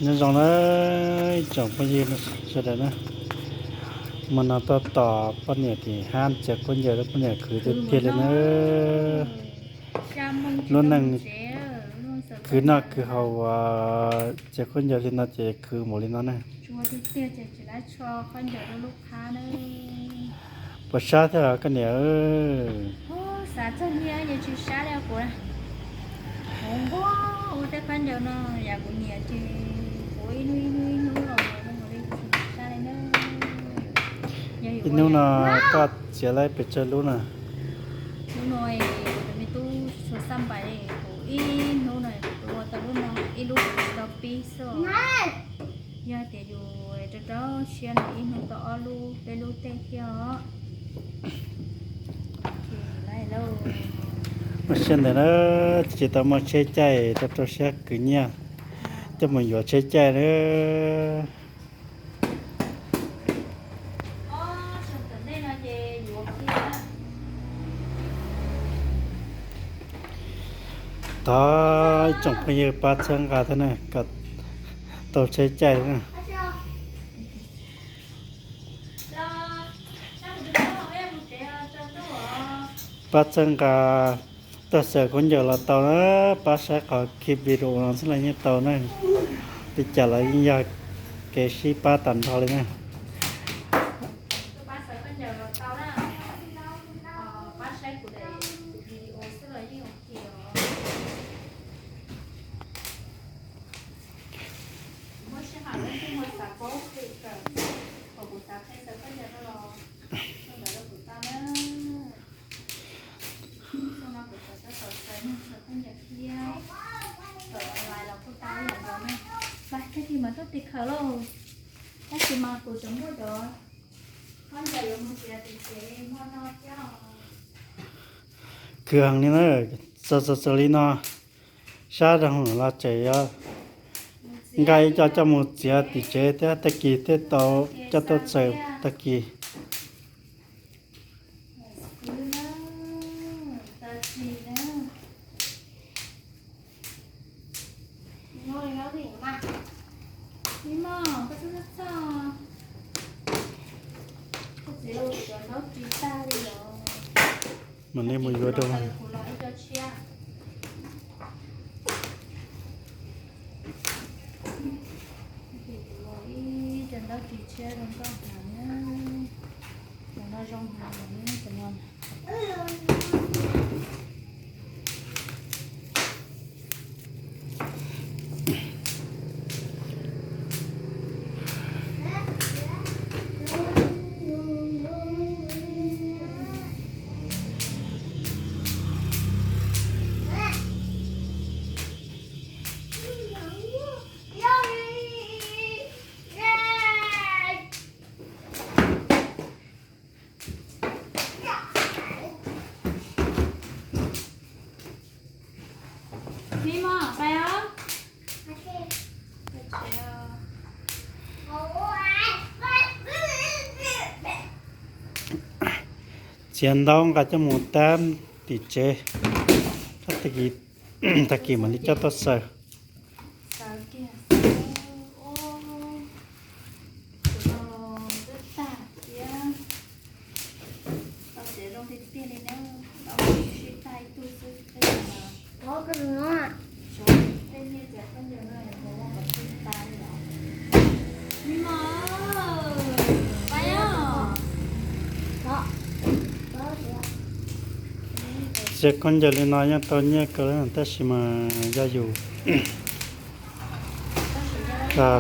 Nyob zoo na ib tsoom phooj ywg sawv daws na, hmo no tuaj tos poj niam tim hab txiav khaub ncaws rau poj niam khwv tiag tiag li na. Lub neej khwv noj khwv haus uas txiav khaub ncaws li no ces khwv npaum li no na. Puas sab thiab koj niam? Ib hnub no koj txiav lawm pes tsawg lub na? Lub no, me tub, xua xaj npais li, kuv ib hnub no kuv ua tau lub no ib lub rau pib xwb. Yog tias yus rau rau siab no ib hnub tau ob lub peb lub tej thiab os. Muaj siab ntev na, tsis tau muaj tsheb caij, rau rau siab kwv nyiaj coj mus yuav tsheb caij na. Thov ib tsoom phooj ywg pab txhawb nqa thiab na, kom tau tsheb caij na. Pab txhawb nqa, tuaj xaws khaub ncaws los tau na, pab saib qhov ki video no xwb los yeej tau na. Li cas los yeej yog kev sib pab tag nrho li na. Tab sis mas kuv tseem muaj cov khaub ncaws yuav mus txiav tim tsev muaj no thiab. Khwv heev li na, txawm txawm li no, sab rau los tseem yuav nqa ib co coj mus txiav tim tsev thiab, tag kis thiaj tau coj tuaj txaws tag kis. Mam li mus yuav rau. Txiav ntaub nqa coj mus tab tim tsev, tag kis mam li coj tuaj xaws. Txiav khaub ncaws li no yeej tau nyiaj kawg li tab sis mas yog yus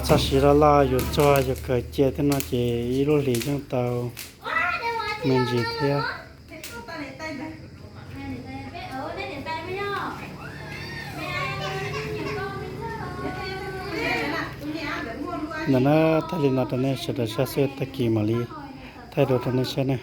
txoj siv loj loj yus txuag yus kawm cia tej no ces ib lub hlis yeej tau me ntsis thiab. Ntawm no thaij li no rau nej sawv daws saib xwb, tag kis mam li thaij dua rau nej saib na.